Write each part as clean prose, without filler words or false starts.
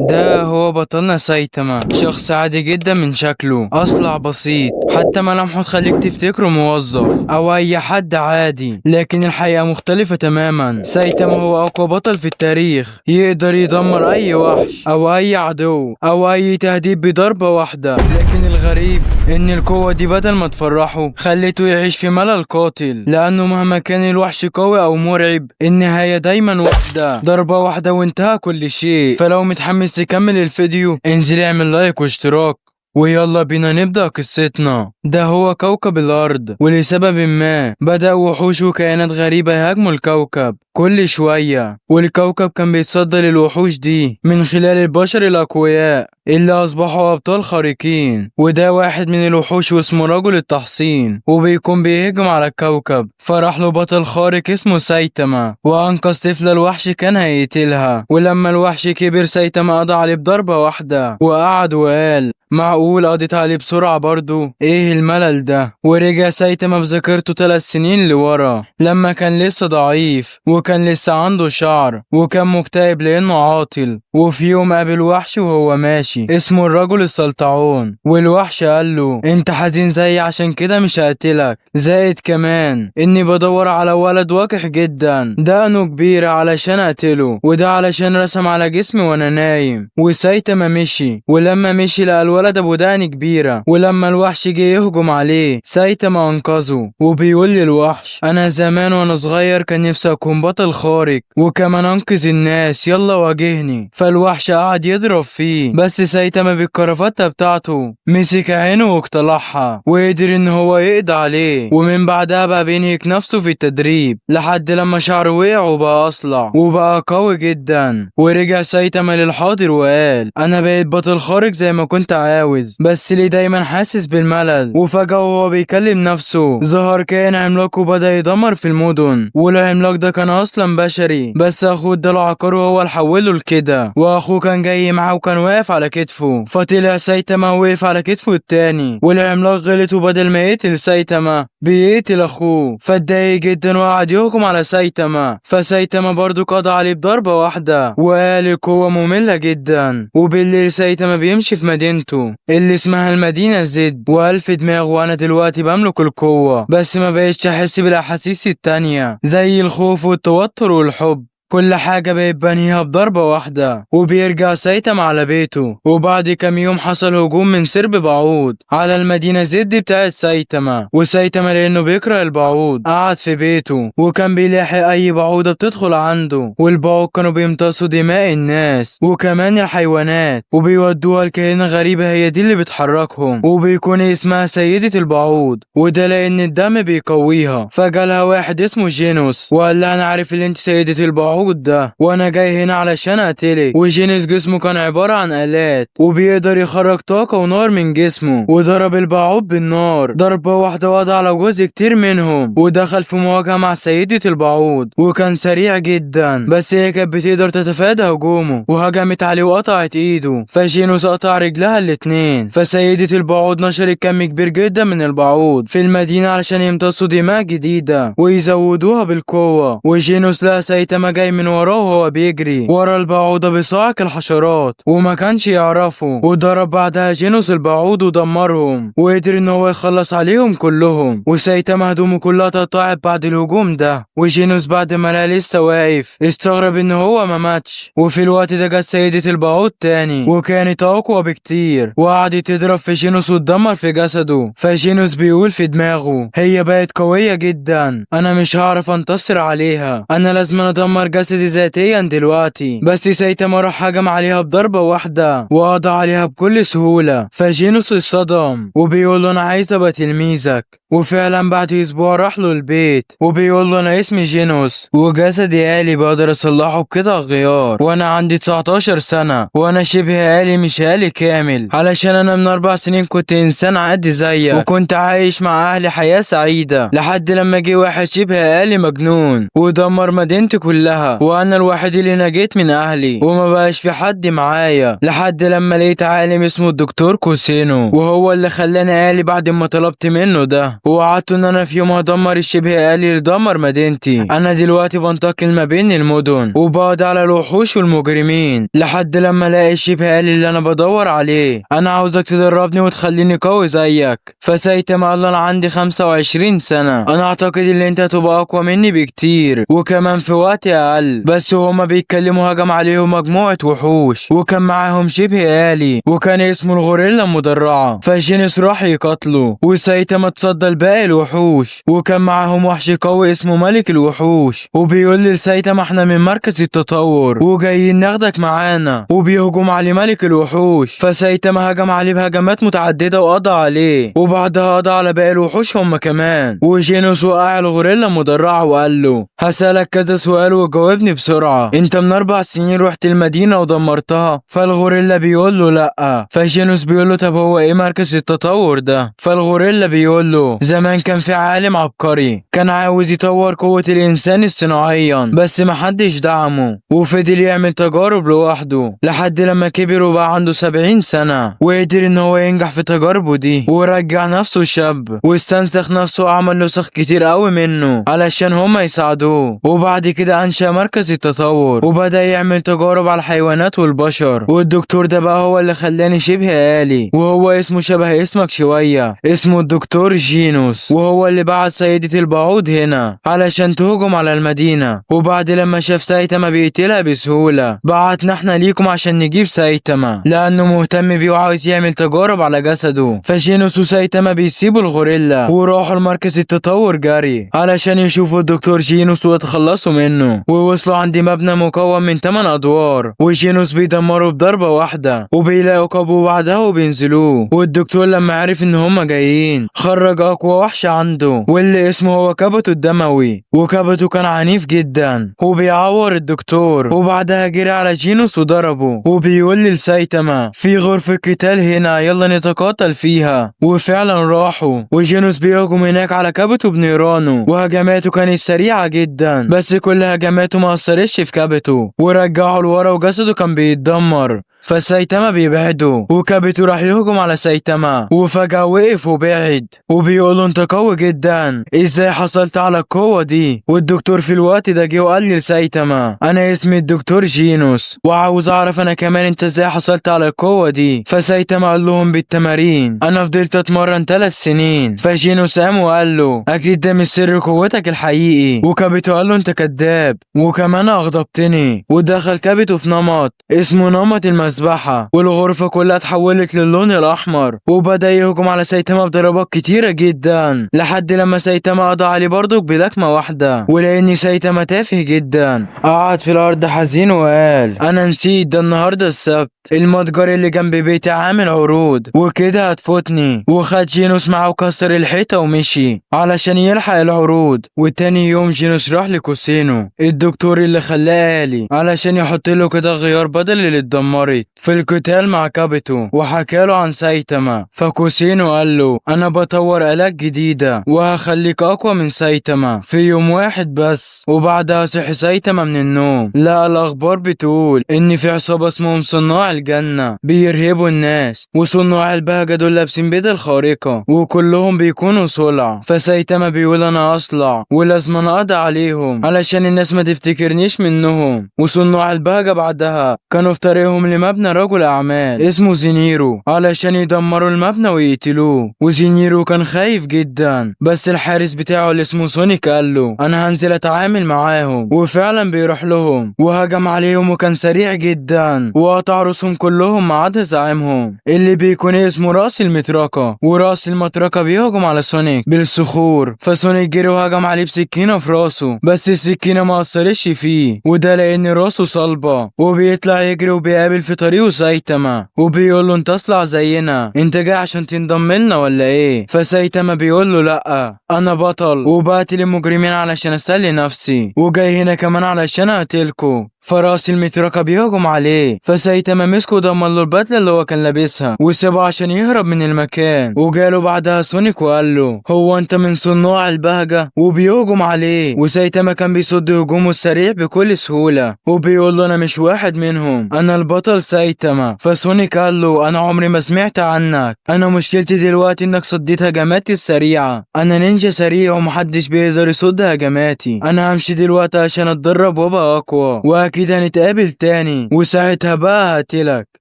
ده هو بطلنا سايتاما، شخص عادي جدا من شكله، أصلع بسيط، حتى ملامحه تخليك تفتكره موظف أو أي حد عادي، لكن الحقيقة مختلفة تماما. سايتاما هو أقوى بطل في التاريخ، يقدر يدمر أي وحش أو أي عدو أو أي تهديد بضربة واحدة. لكن الغريب إن القوة دي بدل ما تفرحه خليته يعيش في ملل قاتل، لأنه مهما كان الوحش قوي أو مرعب النهاية دايما واحدة، ضربة واحدة وانتهى كل شيء. فلو متحمس تكمل الفيديو انزل اعمل لايك واشتراك، ويلا بينا نبدأ قصتنا. ده هو كوكب الأرض، ولسبب ما بدأ وحوش وكائنات غريبة يهاجموا الكوكب كل شوية، والكوكب كان بيتصدى للوحوش دي من خلال البشر الأقوياء اللي أصبحوا أبطال خارقين. وده واحد من الوحوش واسمه رجل التحصين، وبيكون بيهجم على الكوكب. فراح له بطل خارق اسمه سايتاما وأنقذ طفلة الوحش كان هيقتلها. ولما الوحش كبر سايتاما قضى عليه بضربة واحدة وقعد وقال معقول قضيت عليه بسرعة برضو؟ ايه الملل ده؟ ورجع سايتاما بذاكرته 3 سنين لورا لما كان لسه ضعيف وكان لسه عنده شعر وكان مكتئب لانه عاطل. وفي يوم قابل وحش وهو ماشي اسمه الرجل السلطعون، والوحش قال له انت حزين زيي عشان كده مش هقتلك، زائد كمان اني بدور على ولد وقح جدا دقنه كبيرة علشان اقتله، وده علشان رسم على جسمي وانا نايم. وسايتاما مشي، ولما مشي لقى الولد ابو دقن كبيرة، ولما الوحش جه يهجم عليه سايتاما انقذه. وبيقول للوحش انا زمان وانا صغير كان نفسي اكون بطل خارق وكمان انقذ الناس، يلا واجهني. فالوحش قعد يضرب فيه، بس سايتاما بالكرافتة بتاعته مسك عينه واقتلعها وقدر ان هو يقضي عليه. ومن بعدها بقى بينهك نفسه في التدريب لحد لما شعره وقع وبقى اصلع وبقى قوي جدا. ورجع سايتاما للحاضر وقال انا بقيت بطل خارق زي ما كنت عاوز، بس ليه دايما حاسس بالملل؟ وفجأة وهو بيكلم نفسه ظهر كائن عملاق وبدأ يدمر في المدن، والعملاق ده كان اصلا بشري بس اخوه اداله عقار وهو اللي حوله لكده، واخوه كان جاي معاه وكان واقف على كتفه. فطلع سايتاما وقف على كتفه التاني، والعملاق غلط وبدل ما يقتل سايتاما بيقتل اخوه، فاتضايق جدا وقعد يهجم على سايتاما. فسايتاما برضو قضى عليه بضربة واحدة وقال القوة مملة جدا. وبالليل سايتاما بيمشي في مدينته اللي اسمها المدينة زد، وقال في دماغه انا دلوقتي بملك القوة بس ما بقتش احس بالاحاسيس التانية زي الخوف والتوتر والحب، كل حاجة بقت بنيها بضربة واحدة. وبيرجع سايتاما على بيته، وبعد كام يوم حصل هجوم من سرب بعوض على المدينة زد بتاعت سايتاما. وسايتاما لأنه بيكره البعوض قعد في بيته وكان بيلاحق أي بعوضة بتدخل عنده، والبعوض كانوا بيمتصوا دماء الناس وكمان الحيوانات وبيودوها لكائنة غريبة هي دي اللي بتحركهم، وبيكون اسمها سيدة البعوض، وده لأن الدم بيقويها. فجالها واحد اسمه جينوس وقال لها أنا عارف إن أنت سيدة البعوض ده وانا جاي هنا علشان اقتلك. وجينيس جسمه كان عبارة عن آلات وبيقدر يخرج طاقة ونار من جسمه، وضرب البعوض بالنار ضربة واحدة وقضى على جزء كتير منهم، ودخل في مواجهة مع سيدة البعوض وكان سريع جدا بس هي كانت بتقدر تتفادى هجومه، وهجمت عليه وقطعت ايده، فجينوس قطع رجلها الاتنين. فسيدة البعوض نشرت كم كبير جدا من البعوض في المدينة علشان يمتصوا دماء جديدة ويزودوها بالقوة. وجينوس لقى سايتاما جاي من وراه وهو بيجري ورا البعوضة بصاعق الحشرات وما كانش يعرفه، وضرب بعدها جينوس البعوض ودمرهم وقدر ان هو يخلص عليهم كلهم. وسايتاما هدومه كلها اتقطعت بعد الهجوم ده، وجينوس بعد ما لقى لسه واقف استغرب ان هو ما ماتش. وفي الوقت ده جت سيدة البعوض تاني وكانت اقوى بكتير وقعدت تضرب في جينوس وتدمر في جسده. فجينوس بيقول في دماغه هي بقت قوية جدا، انا مش هعرف انتصر عليها، انا لازم ادمر جسدي ذاتيا دلوقتي. بس سايتاما راح هجم عليها بضربة واحدة وقضى عليها بكل سهولة. فجينوس اتصدم وبيقول له انا عايز ابقى تلميذك. وفعلا بعد اسبوع راح له البيت وبيقول له انا اسمي جينوس وجسدي آلي بقدر اصلحه بقطع غيار، وانا عندي 19 سنة وانا شبه آلي مش آلي كامل، علشان انا من 4 سنين كنت انسان عادي زيك وكنت عايش مع اهلي حياة سعيدة لحد لما جه واحد شبه آلي مجنون ودمر مدينتي كلها. كلها، وانا الوحيد اللي نجيت من اهلي وما بقاش في حد معايا، لحد لما لقيت عالم اسمه الدكتور كوسينو، وهو اللي خلاني آلي بعد ما طلبت منه ده، ووعدته ان انا في يوم هدمر الشبه آلي اللي دمر مدينتي. انا دلوقتي بنتقل ما بين المدن وبقضي على الوحوش والمجرمين لحد لما الاقي الشبه آلي اللي انا بدور عليه. انا عاوزك تدربني وتخليني قوي زيك. فسايتاما قال له انا عندي 25 سنة، انا اعتقد ان انت هتبقى اقوى مني بكتير وكمان في وقت اقل. بس وهما بيتكلموا هجم عليهم مجموعة وحوش وكان معاهم شبه آلي وكان اسمه الغوريلا المدرعة. فجينوس راح يقتله وسايتاما اتصدى لباقي الوحوش، وكان معاهم وحش قوي اسمه ملك الوحوش، وبيقول لسايتاما احنا من مركز التطور وجايين ناخدك معانا، وبيهجم عليه ملك الوحوش. فسايتاما هجم عليه بهجمات متعددة وقضى عليه، وبعدها قضى على باقي الوحوش هم كمان. وجينوس وقع الغوريلا المدرعة وقال له هسألك كذا سؤال وجاوبني بسرعة، انت من 4 سنين رحت المدينة ودمرتها؟ فالغوريلا بيقول له لأ. فجينوس بيقول له طب هو ايه مركز التطور ده؟ فالغوريلا بيقول له زمان كان في عالم عبقري كان عاوز يطور قوة الإنسان صناعيا، بس محدش دعمه وفضل يعمل تجارب لوحده لحد لما كبر وبقى عنده 70 سنة، وقدر ان هو ينجح في تجاربه دي ورجع نفسه شاب واستنسخ نفسه وعمل نسخ كتير قوي منه علشان هما يساعدوه. وبعد كده انشأ مركز التطور وبدأ يعمل تجارب على الحيوانات والبشر، والدكتور ده بقى هو اللي خلاني شبه آلي، وهو اسمه شبه اسمك شوية، اسمه الدكتور جينوس، وهو اللي بعت سيدة البعوض هنا علشان تهجم على المدينة. وبعد لما شاف سايتاما بيقتلها بسهولة بعتنا احنا ليكم عشان نجيب سايتاما لأنه مهتم بيه وعاوز يعمل تجارب على جسده. فجينوس وسايتاما بيسيبوا الغوريلا وراحوا لمركز التطور جري علشان يشوفوا الدكتور جينوس ويتخلصوا منه. ووصلوا عند مبنى مكون من 8 أدوار، وجينوس بيدمره بضربة واحدة وبيلاقوا قبو بعدها وبينزلوه. والدكتور لما عرف ان هما جايين خرج اقوى وحش عنده واللي اسمه هو كابتو الدموي، وكابتو كان عنيف جدا وبيعور الدكتور. وبعدها جري على جينوس وضربه وبيقول لسايتاما في غرفة قتال هنا يلا نتقاتل فيها، وفعلا راحوا. وجينوس بيهجم هناك على كابتو بنيرانه، وهجماته كانت سريعة جدا بس كل هجماته ما أثرتش في كابتو ورجعه لورا وجسده كان بيتدمر. فسايتاما بيبعده وكابتو راح يهجم على سايتاما، وفجأة وقف وبعد وبيقول انت قوي جدا ازاي حصلت على القوة دي؟ والدكتور في الوقت ده جه وقال لسايتاما انا اسمي الدكتور جينوس وعاوز اعرف انا كمان انت ازاي حصلت على القوة دي. فسايتاما قال لهم بالتمارين انا فضلت اتمرن 3 سنين. فجينوس قام وقال له اكيد ده مش سر قوتك الحقيقي، وكابتو قال له انت كذاب وكمان اغضبتني. ودخل كابتو في نمط اسمه نمط المذبحة والغرفة كلها اتحولت للون الأحمر، وبدأ يهجم على سايتاما بضربات كتيرة جدا لحد لما سايتاما قضى عليه برضك بلكمة واحدة. ولأن سايتاما تافه جدا قعد في الأرض حزين وقال أنا نسيت ده النهاردة السبت، المتجر اللي جنب بيتي عامل عروض وكده هتفوتني. وخد جينوس معاه وكسر الحيطة ومشي علشان يلحق العروض. وتاني يوم جينوس راح لكوسينو الدكتور اللي خلاه آلي علشان يحط له كده غيار بدل اللي اتدمرت في القتال مع كابتو، وحكى له عن سايتاما. فكوسينو قال له انا بطور آلات جديدة وهخليك اقوى من سايتاما في يوم واحد بس. وبعدها صحي سايتاما من النوم لقى الاخبار بتقول ان في عصابة اسمهم صناع الجنة بيرهبوا الناس، وصناع البهجة دول لابسين بدل خارقة وكلهم بيكونوا صلع. فسايتاما بيقول انا اصلع ولازم انا اقضي عليهم علشان الناس ما تفتكرنيش منهم. وصناع البهجة بعدها كانوا في طريقهم لمبنى رجل اعمال اسمه زينيرو علشان يدمروا المبنى ويقتلوه. وزينيرو كان خايف جدا بس الحارس بتاعه اللي اسمه سونيك قال له انا هنزل اتعامل معاهم، وفعلا بيروح لهم وهجم عليهم وكان سريع جدا وقطع رؤوسهم كلهم ما عدا زعيمهم اللي بيكون اسمه راس المطرقة. وراس المطرقة بيهجم على سونيك بالصخور، فسونيك جري وهجم عليه بسكينة في راسه بس السكينة ما اثرتش فيه وده لان راسه صلبة. وبيطلع يجري وبيقابل في طريقه سايتاما وبيقول له انت اصلع زينا، انت جاي عشان تنضم لنا ولا ايه؟ فسايتاما بيقول له لا انا بطل وبقتل المجرمين علشان اسلي نفسي وجاي هنا كمان علشان اقتلكوا. فراس المطرقة بيهجم عليه، فسايتاما مسكه ودمر له البدلة اللي هو كان لابسها وسابه عشان يهرب من المكان. وجاله بعدها سونيك وقال له هو انت من صناع البهجة، وبيهجم عليه. وسايتاما كان بيصد هجومه السريع بكل سهولة وبيقول له انا مش واحد منهم، انا البطل سايتاما. فسونيك قال له انا عمري ما سمعت عنك، انا مشكلتي دلوقتي انك صديت هجماتي السريعة، انا نينجا سريع ومحدش بيقدر يصد هجماتي، انا همشي دلوقتي عشان اتدرب وابقى اقوى، واكيد هنتقابل تاني وساعتها بقى هقتلك.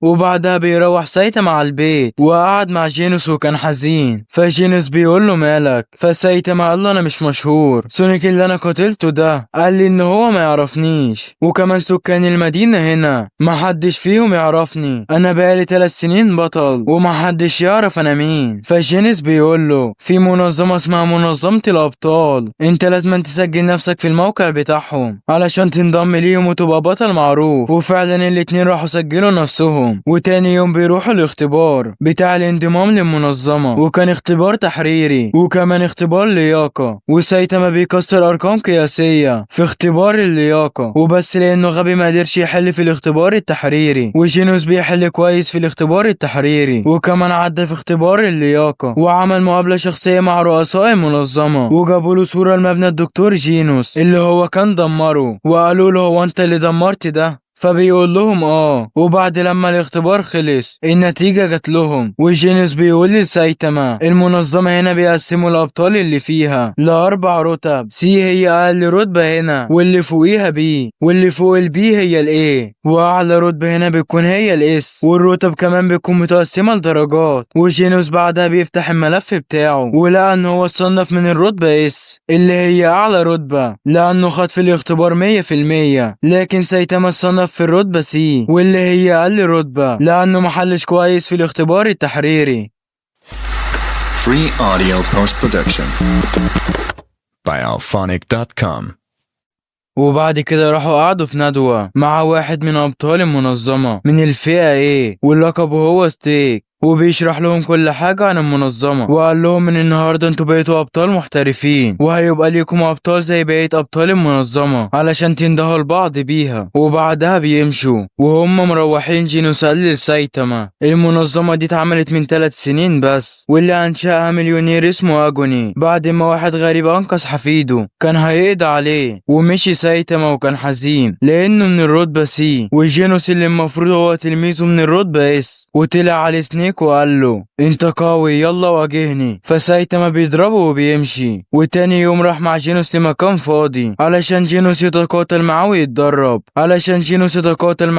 وبعدها بيروح سايتاما على البيت وقعد مع جينوس وكان حزين. فجينوس بيقول له مالك؟ فسايتاما قال له انا مش مشهور، سونيك اللي انا قتلته ده قال لي ان هو ما يعرفنيش، وكمان سكان المدينة هنا محدش فيهم يعرفني، انا بقالي 3 سنين بطل ومحدش يعرف انا مين. فجينيس بيقول له في منظمة اسمها منظمة الابطال، انت لازم تسجل نفسك في الموقع بتاعهم علشان تنضم ليهم وتبقى بطل معروف. وفعلا الاتنين راحوا سجلوا نفسهم، وتاني يوم بيروحوا الاختبار بتاع الانضمام للمنظمة، وكان اختبار تحريري وكمان اختبار لياقة. وسايتاما بيكسر ارقام قياسية في اختبار اللياقة، وبس لانه غبي ما قدرش يحل في الاختبار التحريري. وجينوس بيحل كويس في الاختبار التحريري، وكمان عدى في اختبار اللياقة، وعمل مقابلة شخصية مع رؤساء المنظمة، وجابوا له صورة لمبنى الدكتور جينوس اللي هو كان دمره، وقالوا له هو انت اللي دمرت ده؟ فبيقول لهم اه. وبعد لما الاختبار خلص النتيجة جات لهم، وجينوس بيقول لسايتاما المنظمة هنا بيقسموا الأبطال اللي فيها ل4 رتب، C هي أقل رتبة هنا، واللي فوقيها B، واللي فوق ال B هي ال A، وأعلى رتبة هنا بتكون هي ال S، والرتب كمان بتكون متقسمة لدرجات. وجينوس بعدها بيفتح الملف بتاعه ولقى إن هو اتصنف من الرتبة S اللي هي أعلى رتبة لأنه خد في الاختبار 100%، لكن سايتاما اتصنف في الرتبة C واللي هي أقل رتبة لأنه محلش كويس في الاختبار التحريري. Free audio post-production by Alphonic.com. وبعد كده راحوا قعدوا في ندوة مع واحد من أبطال المنظمة من الفئة A ولقبه هو ستيك، وبيشرح لهم كل حاجة عن المنظمة، وقال لهم من النهاردة انتوا بقيتوا أبطال محترفين وهيبقى ليكم أبطال زي بقية أبطال المنظمة علشان تندهوا لبعض بيها. وبعدها بيمشوا وهم مروحين. جينوس قال لسايتاما المنظمة دي اتعملت من 3 سنين بس، واللي أنشأها مليونير اسمه أجوني بعد ما واحد غريب أنقذ حفيده كان هيقضي عليه. ومشي سايتاما وكان حزين لأنه من الرتبة C، وجينوس اللي المفروض هو تلميذه من الرتبة S. وطلع عليه سنيك وقال له انت قوي يلا واجهني، فسايتاما بيضربه وبيمشي. وتاني يوم راح مع جينوس لمكان فاضي علشان جينوس يتقاتل معاه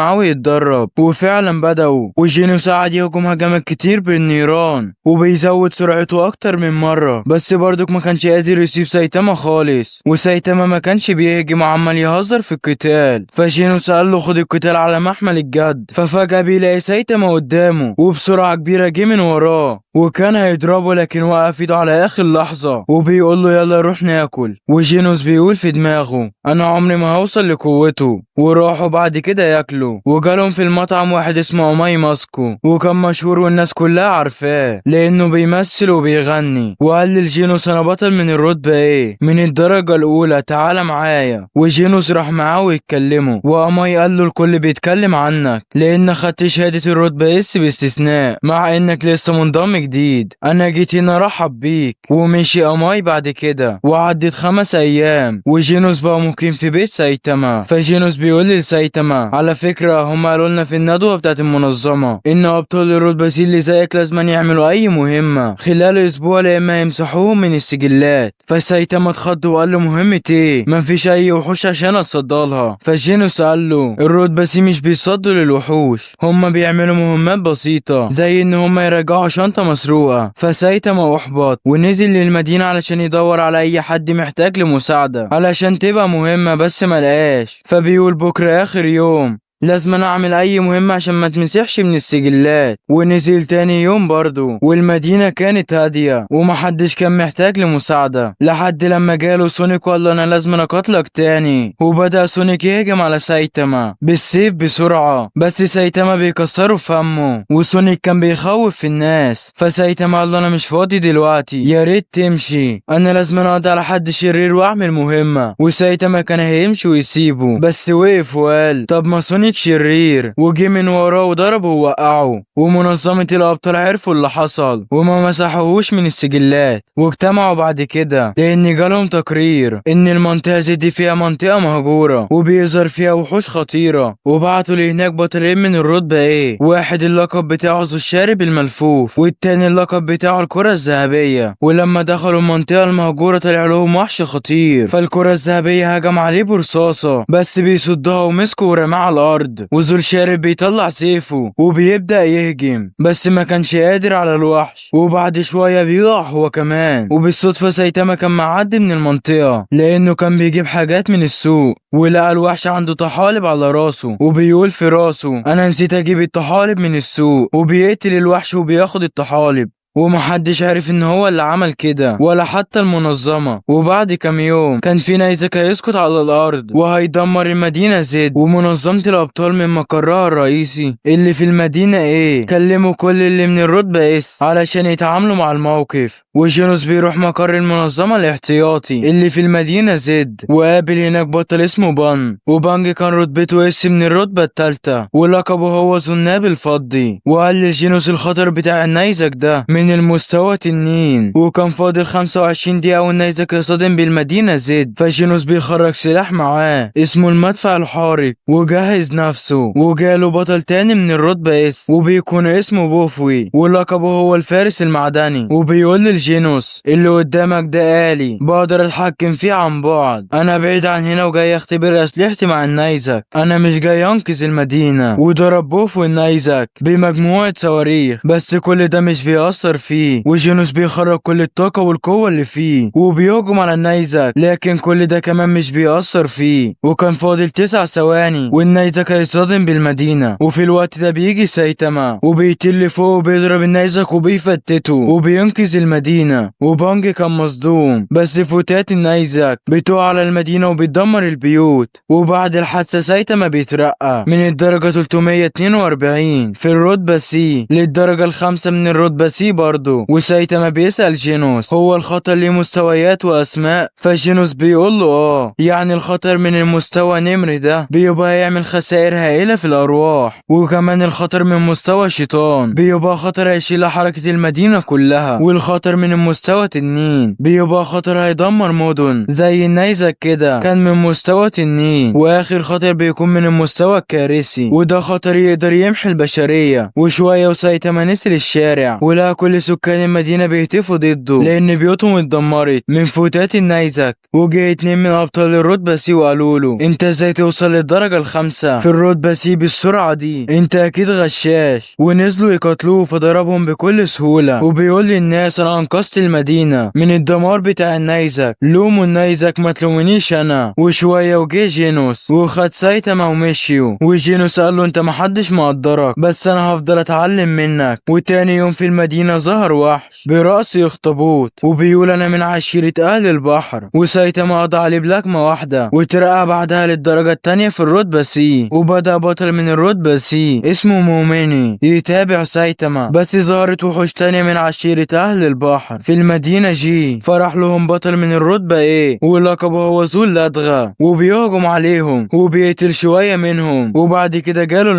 ويتدرب، وفعلا بدأوا. وجينوس قعد يهجم هجمات كتير بالنيران وبيزود سرعته اكتر من مرة، بس برضك ما كانش قادر يسيب سايتاما خالص، وسايتاما ما كانش بيهجم وعمال يهزر في القتال. فجينوس قال له خد القتال على محمل الجد، ففجأة بيلاقي سايتاما قدامه وبسرعة كبيرة جه من وراه وكان هيضربه، لكن وقف ايده على اخر لحظة وبيقول له يلا روح ناكل. وجينوس بيقول في دماغه انا عمري ما هوصل لقوته. وراحوا بعد كده ياكلوا، وجالهم في المطعم واحد اسمه أماي ماسكو، وكان مشهور والناس كلها عارفاه لانه بيمثل وبيغني. وقال لجينوس انا بطل من الرتبة ايه من الدرجة الاولى، تعالى معايا. وجينوس راح معاه ويتكلموا، وأماي قال له الكل بيتكلم عنك لان خدت شهادة الرتبة S باستثناء مع انك لسه منضم جديد، انا جيت هنا ارحب بيك. ومشي أماي بعد كده. وعدت 5 ايام وجينوس بقى مقيم في بيت سايتاما. فجينوس بيقول لسايتاما على فكرة هم قالوا لنا في الندوة بتاعت المنظمة ان ابطال الرتبة C اللي زيك لازم يعملوا اي مهمة خلال اسبوع لا اما يمسحوهم من السجلات. فسايتاما اتخض وقال له مهمة ايه؟ مفيش اي وحوش عشان اتصدالها. فجينوس قال له الرتبة C مش بيصدوا للوحوش، هم بيعملوا مهمات بسيطة زي ان هم يرجعوا شنطة مسروقة. فسايتاما احبط ونزل للمدينة علشان يدور على اي حد محتاج لمساعدة علشان تبقى مهمة، بس ما لقاش. فبيقول بكرة اخر يوم لازم انا اعمل اي مهمة عشان ما تمسحش من السجلات. ونزل تاني يوم برضه والمدينة كانت هادية ومحدش كان محتاج لمساعدة، لحد لما جاله سونيك وقال له انا لازم اقاتلك تاني. وبدأ سونيك يهجم على سايتاما بالسيف بسرعة، بس سايتاما بيكسره في فمه، وسونيك كان بيخوف في الناس. فسايتاما قال له انا مش فاضي دلوقتي، يا ريت تمشي، انا لازم اقضي على حد شرير واعمل مهمة. وسايتاما كان هيمشي ويسيبه، بس وقف وقال طب ما سونيك شرير، وجه من وراه وضربه ووقعه. ومنظمة الابطال عرفوا اللي حصل وما مسحوهوش من السجلات، واجتمعوا بعد كده لان جالهم تقرير ان المنطقة دي فيها منطقة مهجورة وبيظهر فيها وحوش خطيرة، وبعتوا لهناك بطلين من الرتبة ايه، واحد اللقب بتاعه ذو الشارب الملفوف والتاني اللقب بتاعه الكرة الذهبية. ولما دخلوا المنطقة المهجورة طلع لهم وحش خطير، فالكرة الذهبية هجم عليه برصاصة بس بيصدها ومسكه ورماه على الأرض، وذو الشارب بيطلع سيفه وبيبدأ يهجم بس ما كانش قادر على الوحش، وبعد شوية بيقع هو كمان. وبالصدفة سايتاما كان معدي من المنطقة لأنه كان بيجيب حاجات من السوق، ولقى الوحش عنده طحالب على راسه، وبيقول في راسه أنا نسيت أجيب الطحالب من السوق، وبيقتل الوحش وبياخد الطحالب، ومحدش عارف ان هو اللي عمل كده ولا حتى المنظمة. وبعد كام يوم كان في نيزك هيسقط على الارض وهيدمر المدينة زد، ومنظمة الابطال من مقرها الرئيسي اللي في المدينة ايه كلموا كل اللي من الرتبة S علشان يتعاملوا مع الموقف. وجينوس بيروح مقر المنظمة الاحتياطي اللي في المدينة Z، وقابل هناك بطل اسمه بان، وبانج كان رتبته S من الرتبة الثالثة ولقبه هو ذو الناب الفضي. وقال لجينوس الخطر بتاع النيزك ده من المستوى تنين، وكان فاضل 25 دقيقة والنيزك يصطدم بالمدينة Z. فجينوس بيخرج سلاح معاه اسمه المدفع الحارق وجهز نفسه، وجاله بطل تاني من الرتبة S وبيكون اسمه بوفوي ولقبه هو الفارس المعدني. وبيقول للجينوس اللي قدامك ده آلي بقدر اتحكم فيه عن بعد، انا بعيد عن هنا وجاي اختبر اسلحتي مع النيزك، انا مش جاي انقذ المدينة. وضرب بوفوي النيزك بمجموعة صواريخ بس كل ده مش بيأثر فيه، وجينوس بيخرج كل الطاقة والقوة اللي فيه وبيهجم على النيزك، لكن كل ده كمان مش بيأثر فيه. وكان فاضل 9 ثواني والنيزك هيصطدم بالمدينة، وفي الوقت ده بيجي سايتاما وبيطل فوق وبيضرب النيزك وبيفتته وبينقذ المدينة. وبانج كان مصدوم بس فتات النيزك بتقع على المدينة وبتدمر البيوت. وبعد الحادثة سايتاما بيترقى من الدرجة 342 في الرتبة C للدرجة الخامسة من الرتبة C برضه. وسايتاما بيسأل جينوس هو الخطر ليه مستويات وأسماء؟ فجينوس بيقول له اه، يعني الخطر من المستوى نمر ده بيبقى يعمل خسائر هائلة في الأرواح، وكمان الخطر من مستوى شيطان بيبقى خطر هيشيل حركة المدينة كلها، والخطر من المستوى تنين بيبقى خطر هيدمر مدن زي النيزك كده كان من مستوى تنين، واخر خطر بيكون من المستوى الكارثي وده خطر يقدر يمحي البشرية. وشوية وسايتاما نزل الشارع ولقى كل سكان المدينة بيهتفوا ضده لأن بيوتهم اتدمرت من فتات النيزك. وجه 2 من أبطال الرتبة C وقالوا له انت ازاي توصل للدرجة الخامسة في الرتبة C بالسرعة دي، انت اكيد غشاش. ونزلوا يقاتلوه فضربهم بكل سهولة، وبيقول للناس انا انقذت المدينة من الدمار بتاع النيزك، لوموا النيزك ما تلومونيش انا. وشوية وجه جينوس وخد سايتاما ومشيوا، وجينوس قال له انت محدش مقدرك بس انا هفضل اتعلم منك. وتاني يوم في المدينة ظهر وحش برأس اخطبوط وبيقول انا من عشيرة اهل البحر، وسايتاما قضى عليه بلكمة واحدة وترقى بعدها للدرجة التانية في الرتبة C. وبدأ بطل من الرتبة C اسمه موميني يتابع سايتاما، بس ظهرت وحوش تانية من عشيرة اهل البحر في المدينة G، فراح لهم بطل من الرتبة A ولقبه هو ذو اللدغة وبيهجم عليهم وبيقتل شوية منهم. وبعد كده جاله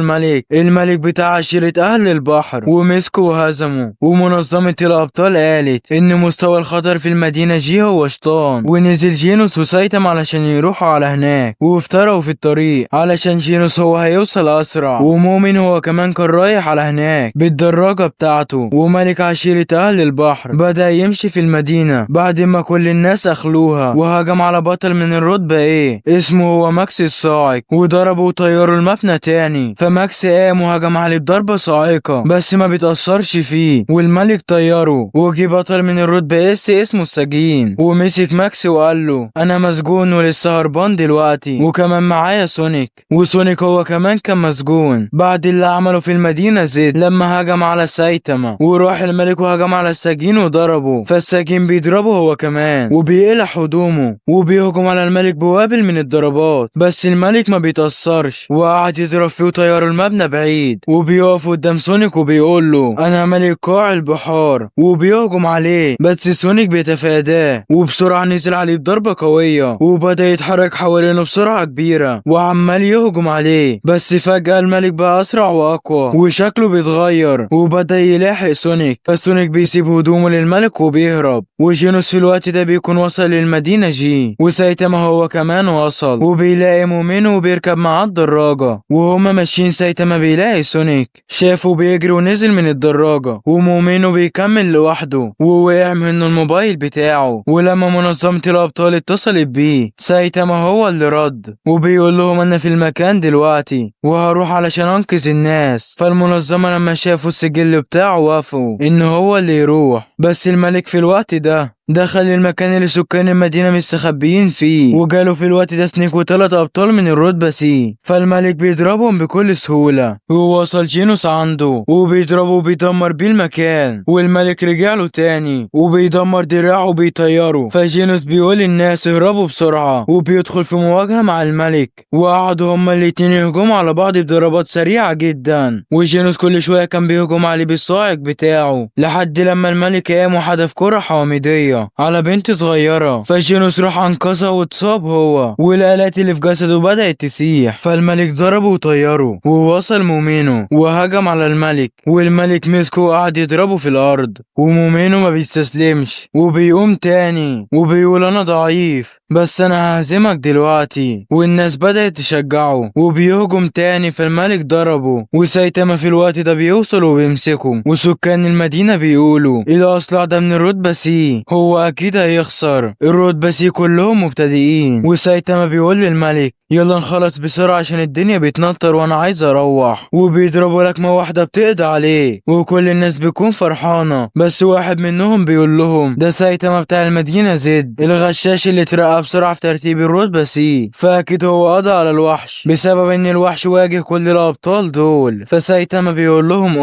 الملك بتاع عشيرة اهل البحر ومسكه وهزمه. ومنظمة الابطال قالت ان مستوى الخطر في المدينة G هو شيطان، ونزل جينوس وسايتاما علشان يروحوا على هناك، وافترقوا في الطريق علشان جينوس هو هيوصل اسرع، ومؤمن هو كمان كان رايح على هناك بالدراجة بتاعته. وملك عشيرة اهل البحر بدأ يمشي في المدينة بعد ما كل الناس اخلوها، وهجم على بطل من الرتبة A اسمه هو ماكس الصاعق، وضربه وطيروا المبنى تاني. فماكس قام وهجم عليه بضربة صاعقة بس ما بيتأثرش فيه، والماكس الملك طيره. وجي بطل من الرتبة S اسمه السجين ومسك ماكس وقال له انا مسجون ولسه هربان دلوقتي وكمان معايا سونيك. وسونيك هو كمان كان مسجون بعد اللي عمله في المدينة زد لما هجم على سايتاما. وراح الملك وهجم على السجين وضربه، فالسجين بيضربه هو كمان وبيقلع هدومه وبيهجم على الملك بوابل من الضربات، بس الملك ما بيتأثرش وقعد يضرب فيه وطيره المبنى بعيد. وبيقف قدام سونيك وبيقول له انا ملك قاع البحار وبيهجم عليه، بس سونيك بيتفاداه وبسرعة نزل عليه بضربة قوية وبدأ يتحرك حوالينه بسرعة كبيرة وعمال يهجم عليه. بس فجأة الملك بقى أسرع وأقوى وشكله بيتغير وبدأ يلاحق سونيك، فسونيك بيسيب هدومه للملك وبيهرب. وجينوس في الوقت ده بيكون وصل للمدينة G، وسايتاما هو كمان وصل وبيلاقي مومينو وبيركب معاه الدراجة. وهما ماشيين سايتاما بيلاقي سونيك شافه بيجري ونزل من الدراجة، ومومينو بيكمل لوحده ووقع منه الموبايل بتاعه. ولما منظمة الأبطال اتصلت بيه سايتاما هو اللي رد وبيقول لهم أنا في المكان دلوقتي وهروح علشان أنقذ الناس. فالمنظمة لما شافوا السجل بتاعه وافقوا إن هو اللي يروح. بس الملك في الوقت ده دخل المكان اللي سكان المدينة مستخبيين فيه، وجاله في الوقت ده سنيك وثلاث أبطال من الرتبة C، فالملك بيضربهم بكل سهولة. ووصل جينوس عنده وبيضربه وبيدمر بيه المكان، والملك رجع له تاني وبيدمر دراعه وبيطيره. فجينوس بيقول للناس اهربوا بسرعة وبيدخل في مواجهة مع الملك، وقعدوا هما الاتنين يهجموا على بعض بضربات سريعة جدا. وجينوس كل شوية كان بيهجم عليه بالصاعق بتاعه لحد لما الملك قام وحدف كرة حواميدية على بنت صغيرة، فجينوس راح انقذها واتصاب هو، والآلات اللي في جسده بدأت تسيح، فالملك ضربه وطيره. ووصل مومينو وهجم على الملك، والملك مسكه وقعد يضربه في الأرض، ومومينو ما بيستسلمش وبيقوم تاني وبيقول أنا ضعيف بس أنا ههزمك دلوقتي. والناس بدأت تشجعه وبيهجم تاني، فالملك ضربه. وسايتاما في الوقت ده بيوصل وبيمسكه، وسكان المدينة بيقولوا الأصلع ده من الرتبة C هو أكيد هيخسر، الرتبة C كلهم مبتدئين. وسايتاما بيقول للملك يلا نخلص بسرعة عشان الدنيا بتنطر وانا عايز اروح، وبيضربوا لكمة واحدة بتقضي عليه، وكل الناس بتكون فرحانة. بس واحد منهم بيقول لهم ده سايتاما بتاع المدينة Z الغشاش اللي اترقى بسرعة في ترتيب الرتبة C، فاكيد هو قضى على الوحش بسبب ان الوحش واجه كل الابطال دول. فسايتاما بيقول لهم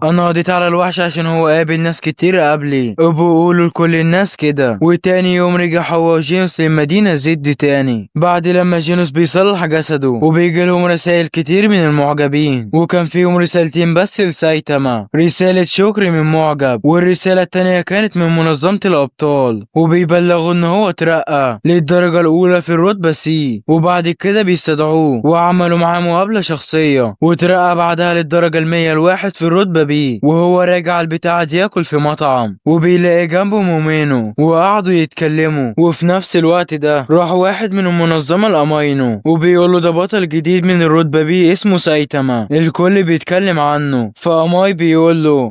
انا قضيت على الوحش عشان هو قابل ناس كتير قبلي، وبيقولوا لكل الناس كده. وتاني يوم رجع هو وجينوس للمدينة Z تاني بعد لما جينوس بيصلح جسده، وبيجي لهم رسائل كتير من المعجبين، وكان فيهم رسالتين بس لسايتاما، رسالة شكر من معجب والرسالة التانية كانت من منظمة الأبطال، وبيبلغوا إن هو اترقى للدرجة الأولى في الرتبة C، وبعد كده بيستدعوه وعملوا معاه مقابلة شخصية، واترقى بعدها للدرجة 101 في الرتبة B. وهو راجع البيت قاعد ياكل في مطعم وبيلاقي جنبه مومينو وقعدوا يتكلموا. وفي نفس الوقت ده راح واحد من المنظمة الأماينو وبيقول له ده بطل جديد من الرتبة B اسمه سايتاما الكل بيتكلم عنه. فأماي بيقول له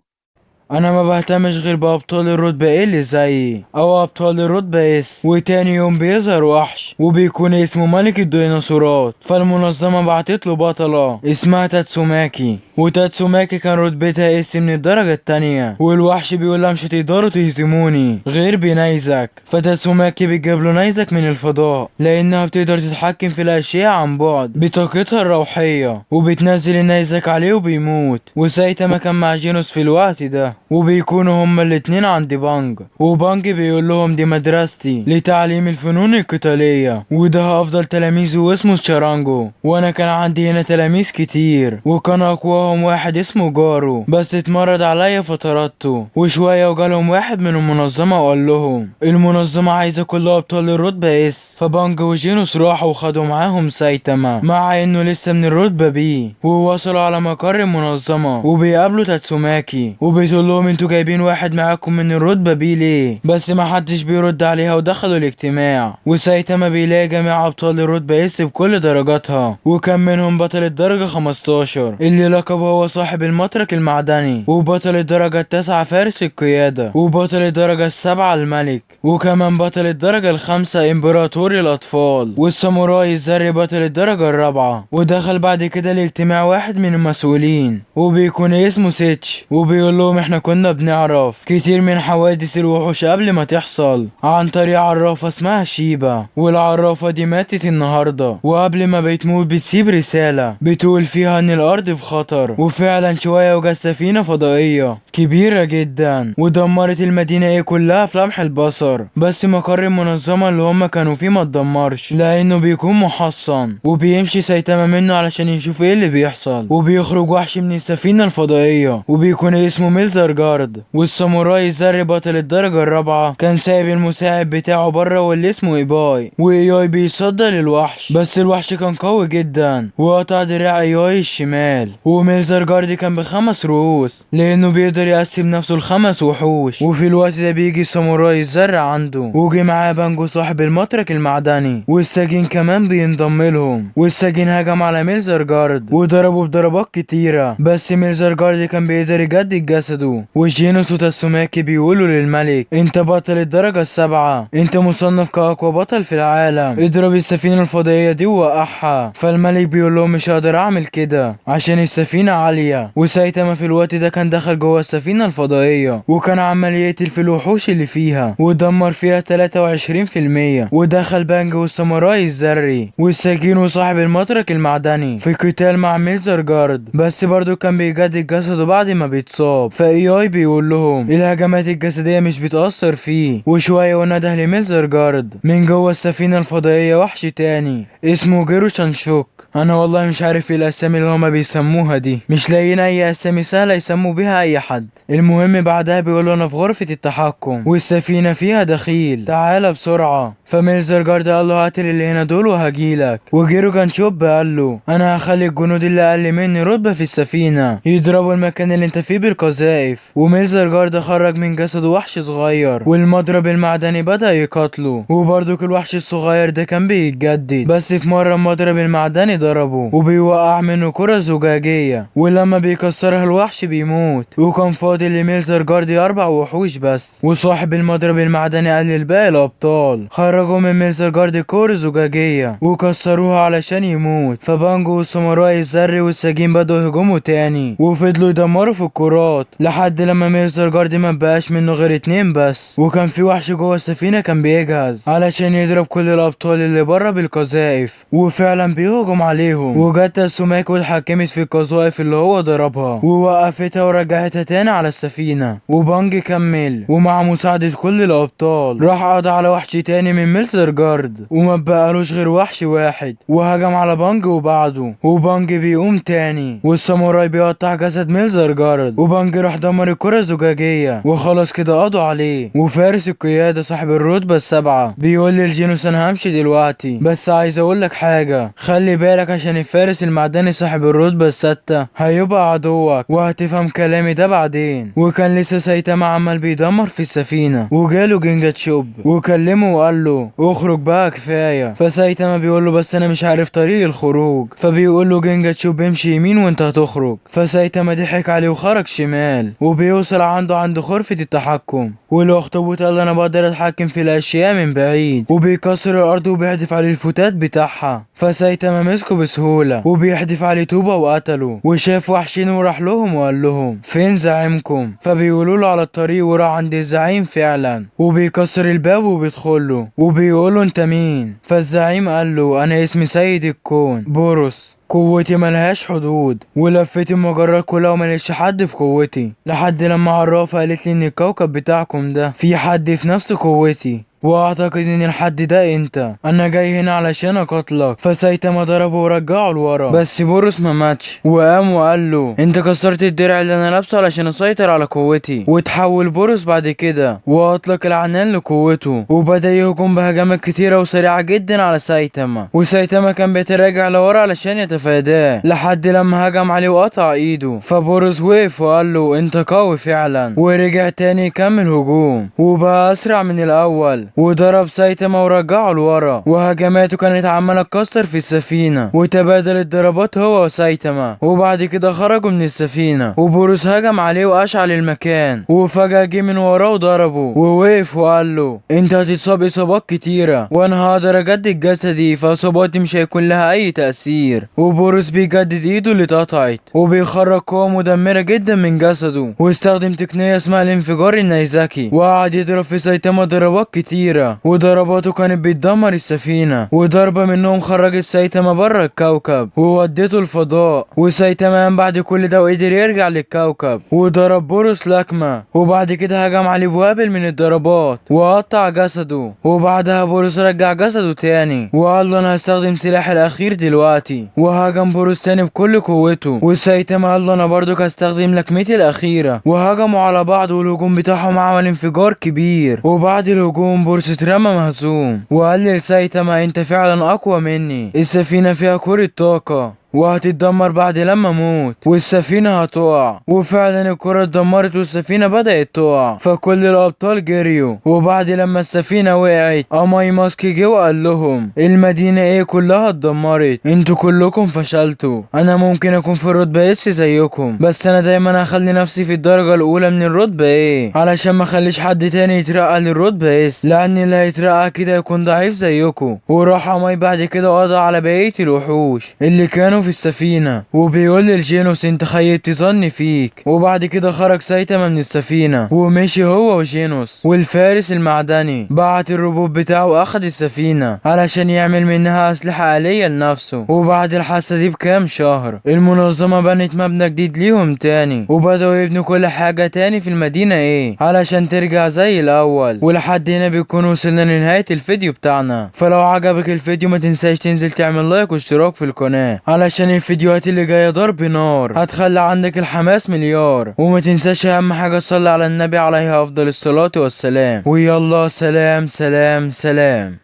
انا ما بهتمش غير بابطال الرتبة اللي زيي او ابطال الرتبة S. وتاني يوم بيظهر وحش وبيكون اسمه ملك الديناصورات، فالمنظمة بعتت له بطلة اسمها تاتسوماكي، وتاتسوماكي كان رتبتها S من الدرجة التانية، والوحش بيقول لها مش هتقدروا تهزموني غير بنيزك. فتاتسوماكي بتجيب له نيزك من الفضاء لانها بتقدر تتحكم في الاشياء عن بعد بطاقتها الروحية، وبتنزل النيزك عليه وبيموت. وسايتاما كان مع جينوس في الوقت ده، وبيكونوا هما الاتنين عند بانج، وبانج بيقول لهم دي مدرستي لتعليم الفنون القتالية وده افضل تلاميذه واسمه تشارانجو، وانا كان عندي هنا تلاميذ كتير وكان اقواهم واحد اسمه جارو بس اتمرد عليا فطردته. وشوية وجالهم واحد من المنظمة وقال لهم المنظمة عايزة كل ابطال الرتبة S، فبانج وجينوس راحوا وخدوا معاهم سايتاما مع انه لسه من الرتبة B، ووصلوا على مقر المنظمة وبيقابلوا تاتسوماكي وبتقول لهم انتوا جايبين واحد معاكم من الرتبة B ليه؟ بس ما حدش بيرد عليها ودخلوا الاجتماع. وسايتاما بيلاقي جميع ابطال الرتبة S بكل درجاتها، وكان منهم بطل الدرجة 15 اللي لقبه هو صاحب المطرق المعدني، وبطل الدرجة 9 فارس القيادة، وبطل الدرجة 7 الملك، وكمان بطل الدرجة 5 امبراطور الاطفال، والساموراي الذري بطل الدرجة 4. ودخل بعد كده الاجتماع واحد من المسؤولين وبيكون اسمه سيتش، وبيقول لهم احنا كنا كنا بنعرف كتير من حوادث الوحوش قبل ما تحصل عن طريق عرافة اسمها شيبا، والعرافة دي ماتت النهاردة، وقبل ما بتموت بتسيب رسالة بتقول فيها ان الارض في خطر. وفعلا شوية وجت سفينة فضائية كبيرة جدا ودمرت المدينة ايه كلها في لمح البصر، بس مقر المنظمة اللي هما كانوا فيه ما اتدمرش لانه بيكون محصن، وبيمشي سايتاما منه علشان يشوف ايه اللي بيحصل. وبيخرج وحش من السفينة الفضائية وبيكون اسمه ميلزر جارد، والساموراي الذري بطل الدرجة الرابعة كان سايب المساعد بتاعه بره واللي اسمه ايباي، واياي بيتصدى للوحش بس الوحش كان قوي جدا وقطع دراع اياي الشمال. وميلزر جارد كان ب5 رؤوس لانه بيقدر يقسم نفسه ل5 وحوش. وفي الوقت ده بيجي الساموراي الذري عنده وجي معاه بانجو صاحب المطرق المعدني، والسجين كمان بينضم لهم. والسجين هجم على ميلزر جارد وضربه بضربات كتيرة، بس ميلزر جارد كان بيقدر يجدد جسده. وجينوس وتاتسوماكي بيقولوا للملك انت بطل الدرجة السابعة، انت مصنف كأقوى بطل في العالم، اضرب السفينة الفضائية دي ووقعها. فالملك بيقول لهم مش هقدر اعمل كده عشان السفينة عالية. وسايتاما في الوقت ده كان دخل جوه السفينة الفضائية وكان عمال يقتل في الوحوش اللي فيها ودمر فيها 23%. ودخل بانج والساموراي الذري والسجين وصاحب المطرق المعدني في قتال مع ميلزر جارد، بس برضه كان بيجدد جسده بعد ما بيتصاب. فاياي بيقول لهم الهجمات الجسدية مش بتأثر فيه. وشوية ونده لميلزر جارد من جوه السفينة الفضائية وحش تاني اسمه جيرو شانشوك. انا والله مش عارف ايه الاسامي اللي هما بيسموها دي، مش لاقيين اي اسامي سهلة يسموا بيها اي حد. المهم بعدها بيقولوا انا في غرفة التحكم والسفينة فيها دخيل، تعالى بسرعة. فميلزر جارد قال له هقتل اللي هنا دول وهجيلك. وجيرو جانشوب قال له انا هخلي الجنود اللي اقل مني رتبة في السفينة يضربوا المكان اللي انت فيه بالقذائف. وميلزر جارد خرج من جسده وحش صغير والمضرب المعدني بدأ يقاتله، وبرضك الوحش الصغير ده كان بيتجدد، بس في مرة المضرب المعدني ضربه وبيوقع منه كرة زجاجية، ولما بيكسرها الوحش بيموت. وكان فاضل لميلزر جارد 4 وحوش بس، وصاحب المضرب المعدني قال للباقي الابطال خرجوا من ميلزر جارد كرة زجاجية وكسروها علشان يموت. فبانجو والساموراي الذري والسجين بدأوا يهجموا تاني وفضلوا يدمروا في الكرات لحد لما ميلزر جارد ما بقاش منه غير 2 بس. وكان في وحش جوه السفينة كان بيجهز علشان يضرب كل الابطال اللي بره بالقذائف، وفعلا بيهجم عليهم. وجت تاتسوماكي واتحكمت في القذائف اللي هو ضربها ووقفتها ورجعتها تاني على السفينة. وبانج كمل ومع مساعدة كل الابطال راح قضى على وحش تاني من ميلزر جارد وما بقالوش غير وحش واحد، وهجم على بانج وبعده. وبانج بيقوم تاني والساموراي بيقطع جسد ميلزر جارد، وبانج راح دمر الكرة الزجاجية وخلاص كده قضوا عليه. وفارس القيادة صاحب الرتبة السابعة بيقول للجينوس انا همشي دلوقتي، بس عايز اقول لك حاجة، خلي بالك عشان الفارس المعدني صاحب الرتبة السادسة هيبقى عدوك وهتفهم كلامي ده بعدين. وكان لسه سايتاما عمال بيدمر في السفينة وجاله جينجاتشوب وكلمه وقال له اخرج بقى كفاية. فسايتاما بيقول له بس انا مش عارف طريق الخروج، فبيقول له جينجاتشوب امشي يمين وانت هتخرج. فسايتاما ضحك عليه وخرج شمال، وبيوصل عنده عند غرفة التحكم، والاخطبوط قال انا بقدر اتحكم في الاشياء من بعيد، وبيكسر الارض وبيحدف عليه الفتات بتاعها. فسايتاما مسكه بسهولة وبيحدف عليه طوبة وقتله. وشاف وحشين وراح لهم وقال لهم فين زعيمكم؟ فبيقولوا له على الطريق، وراح عند الزعيم فعلا وبيكسر الباب وبيدخل له وبيقول له انت مين؟ فالزعيم قال له انا اسمي سيد الكون بوروس، قوتي ملهاش حدود ولفيت المجرات كلها وملقتش حد في قوتي، لحد لما عرافة قالت لي ان الكوكب بتاعكم ده في حد في نفس قوتي، واعتقد ان الحد ده انت، انا جاي هنا علشان اقتلك. فسايتاما ضربه ورجعه لورا، بس بوروس ما ماتش وقام وقال له انت كسرت الدرع اللي انا لابسه علشان اسيطر على قوتي. وتحول بوروس بعد كده واطلق العنان لقوته وبدا يهجم بهجمات كتيره وسريعه جدا على سايتاما، وسايتاما كان بيتراجع لورا علشان يتفاداه لحد لما هجم عليه وقطع ايده. فبوروس وقف وقال له انت قوي فعلا، ورجع تاني يكمل هجوم وبقى اسرع من الاول. وضرب سايتاما ورجعه لورا، وهجماته كانت عمالة تكسر في السفينة، وتبادل الضربات هو وسايتاما. وبعد كده خرجوا من السفينة، وبوروس هجم عليه واشعل المكان، وفجأة جه من وراه وضربه ووقف وقال له انت هتتصاب اصابات كتيرة وانا هقدر اجدد جسدي، فاصاباتي مش هيكون لها اي تأثير. وبوروس بيجدد ايده اللي اتقطعت وبيخرج قوة مدمرة جدا من جسده، واستخدم تقنية اسمها الانفجار النيزكي، وقعد يضرب في سايتاما ضربات كتيرة، وضرباته كانت بتدمر السفينة، وضربة منهم خرجت سايتاما بره الكوكب وودته الفضاء. وسايتاما قام بعد كل ده وقدر يرجع للكوكب وضرب بوروس لكمة، وبعد كده هجم عليه بوابل من الضربات وقطع جسده. وبعدها بوروس رجع جسده تاني وقال له انا هستخدم سلاحي الاخير دلوقتي، وهجم بوروس تاني بكل قوته، وسايتاما قال له انا برضك هستخدم لكمتي الاخيرة، وهجموا على بعض والهجوم بتاعهم عمل انفجار كبير. وبعد الهجوم بوروس اترمى مهزوم وقال لسايتاما انت فعلا اقوى مني، السفينة فيها كرة طاقة وهتتدمر بعد لما اموت والسفينة هتقع. وفعلا الكرة اتدمرت والسفينة بدأت تقع، فكل الابطال جريوا. وبعد لما السفينة وقعت اماي ماسك جه وقال لهم المدينة ايه كلها اتدمرت، انتوا كلكم فشلتوا، انا ممكن اكون في الرتبة S زيكم، بس انا دايما هخلي نفسي في الدرجة الاولى من الرتبة A علشان ما اخليش حد تاني يترقى للرتبة S، لان اللي هيترقى كده يكون ضعيف زيكم. وراح اماي بعد كده قضى على بقية الوحوش اللي كانوا في السفينة، وبيقول للجينوس انت خيبت ظني فيك. وبعد كده خرج سايتاما من السفينة ومشي هو وجينوس والفارس المعدني، بعت الروبوت بتاعه واخد السفينة علشان يعمل منها أسلحة آلية لنفسه. وبعد الحادثة دي بكام شهر المنظمة بنت مبنى جديد ليهم تاني، وبدأوا يبنوا كل حاجة تاني في المدينة ايه علشان ترجع زي الأول. ولحد هنا بيكون وصلنا لنهاية الفيديو بتاعنا، فلو عجبك الفيديو ما تنساش تنزل تعمل like واشتراك في القناة علشان الفيديوهات اللي جاية ضرب نار هتخلي عندك الحماس مليار. وما تنساش اهم حاجة تصلي على النبي عليه افضل الصلاة والسلام. ويلا سلام سلام سلام.